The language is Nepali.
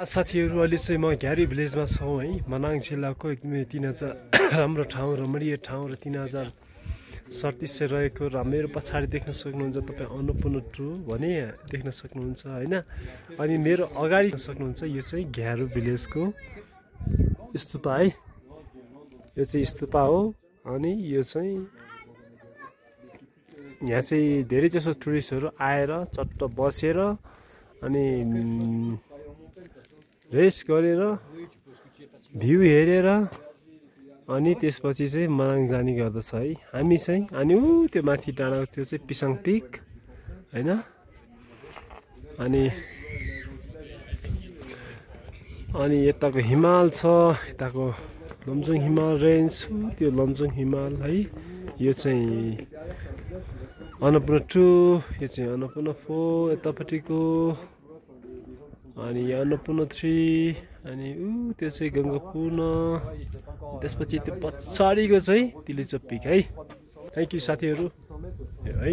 साथीहरू अहिले चाहिँ म घ्यारी भिलेजमा छौँ है। मनाङ जिल्लाको एकदमै 3000 राम्रो ठाउँ रमणीय ठाउँ र 3037 रहेको र मेरो पछाडि देख्न सक्नुहुन्छ तपाईँ अन्नपूर्ण टु भने देख्न सक्नुहुन्छ होइन। अनि मेरो अगाडि सक्नुहुन्छ यो चाहिँ घ्यारू भिलेजको स्तूपा है। यो चाहिँ स्तूपा हो। अनि यो चाहिँ यहाँ चाहिँ धेरै जसो टुरिस्टहरू आएर चट्ट बसेर अनि रेस्ट गरेर भ्यू हेरेर अनि त्यसपछि चाहिँ मनाङ जाने गर्दछ है। हामी चाहिँ अनि त्यो माथि डाँडा त्यो चाहिँ पिसाङ पिक होइन। अनि यताको हिमाल छ, यताको लमजुङ हिमाल रेन्ज, त्यो लमजुङ हिमाल है। यो चाहिँ अन्नपूर्ण 2, यो चाहिँ अन्नपूर्ण 4 यतापट्टिको, अनि यो अन्नपूर्ण 3, अनि त्यो चाहिँ गङ्गापूर्ण, त्यसपछि त्यो पछाडिको चाहिँ तिलिचो पिक है। थ्याङ्क यू साथीहरू है।